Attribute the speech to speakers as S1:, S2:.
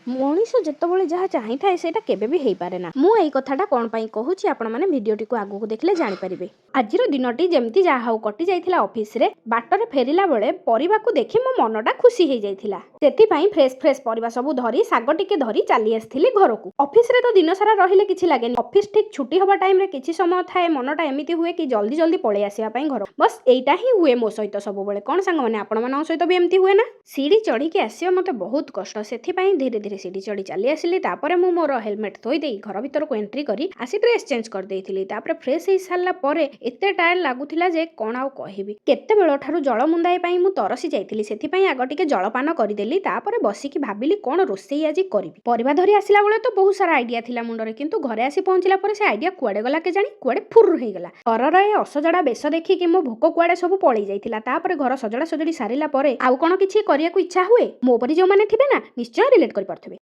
S1: ମଣିଷ ଯେତେବେଳେ ଯାହା ଚାହିଁଥାଏ, ସେଇଟା କେବେ ବି ହେଇପାରେ ନା। ମୁଁ ଏଇ କଥାଟା କ'ଣ ପାଇଁ କହୁଛି, ଆପଣମାନେ ଭିଡ଼ିଓଟିକୁ ଆଗକୁ ଦେଖିଲେ ଜାଣିପାରିବେ। ଆଜିର ଦିନଟି ଯେମିତି ଯାହା ହଉ କଟି ଯାଇଥିଲା। ଅଫିସରେ ବାଟରେ ଫେରିଲା ବେଳେ ପରିବାକୁ ଦେଖି ମୋ ମନଟା ଖୁସି ହେଇଯାଇଥିଲା। ସେଥିପାଇଁ ଫ୍ରେଶ ଫ୍ରେଶ ପରିବା ସବୁ ଧରି, ଶାଗ ଟିକେ ଧରି ଚାଲି ଆସିଥିଲି ଘରକୁ। ଅଫିସରେ ତ ଦିନ ସାରା ରହିଲେ କିଛି ଲାଗେନି। ଅଫିସ ଠିକ ଛୁଟି ହବା ଟାଇମରେ କିଛି ସମୟ ଥାଏ, ମନଟା ଏମିତି ହୁଏ କି ଜଲ୍ଦି ଜଲ୍ଦି ପଳେଇ ଆସିବା ପାଇଁ ଘର। ବସ୍, ଏଇଟା ହିଁ ହୁଏ ମୋ ସହିତ ସବୁବେଳେ। କ'ଣ ସାଙ୍ଗମାନେ, ଆପଣମାନଙ୍କ ସହିତ ବି ଏମିତି ହୁଏ ନା? ସିଡ଼ି ଚଢ଼ିକି ଆସିବା ମୋତେ ବହୁତ କଷ୍ଟ। ସେଥିପାଇଁ ଧୀରେ ଧୀରେ ସିଡ଼ି ଚଢ଼ି ଚାଲି ଆସିଲି। ତାପରେ ମୁଁ ମୋର ହେଲମେଟ୍ ଥୋଇ ଦେଇ ଘର ଭିତରକୁ ଏଣ୍ଟ୍ରି କରି ଆସି ଡ୍ରେସ୍ ଚେଞ୍ଜ କରିଦେଇଥିଲି। ତାପରେ ଫ୍ରେଶ୍ ହେଇ ସାରିଲା ପରେ ଏତେ ଟାୟାର୍ଡ ଲାଗୁଥିଲା ଯେ କ'ଣ ଆଉ କହିବି। କେତେବେଳ ଠାରୁ ଜଳ ମୁନ୍ଦାଏ ପାଇଁ ମୁଁ ତରସି ଯାଇଥିଲି। ସେଥିପାଇଁ ଆଗ ଟିକେ ଜଳପାନ କରିଦେଲି। ତାପରେ ବସିକି ଭାବିଲି, କ'ଣ ରୋଷେଇ ଆଜି କରିବି। ପରିବା ଧରି ଆସିଲା ବେଳେ ତ ବହୁତ ସାରା ଆଇଡିଆ ଥିଲା ମୁଣ୍ଡରେ, କିନ୍ତୁ ଘରେ ଆସି ପହଞ୍ଚିଲା ପରେ ସେ ଆଇଡିଆ କୁଆଡ଼େ ଗଲା କେଜାଣି, କୁଆଡ଼େ ଫୁର୍ ହେଇଗଲା। ଘରର ଏ ଅସଜଡ଼ା ବେଶ ଦେଖିକି ମୋ ଭୋକ କୁଆଡ଼େ ସବୁ ପଳେଇ ଯାଇଥିଲା। ତାପରେ ଘର ସଜଡ଼ା ସଜଡ଼ି ସାରିଲା ପରେ ଆଉ କ'ଣ କିଛି କରିବାକୁ ଇଚ୍ଛା ହୁଏ? ମୋ ପରି ଯେଉଁମାନେ ଥିବେ ନା, ନିଶ୍ଚୟ ରିଲେଟ୍ କରିପାରୁଥିବେ।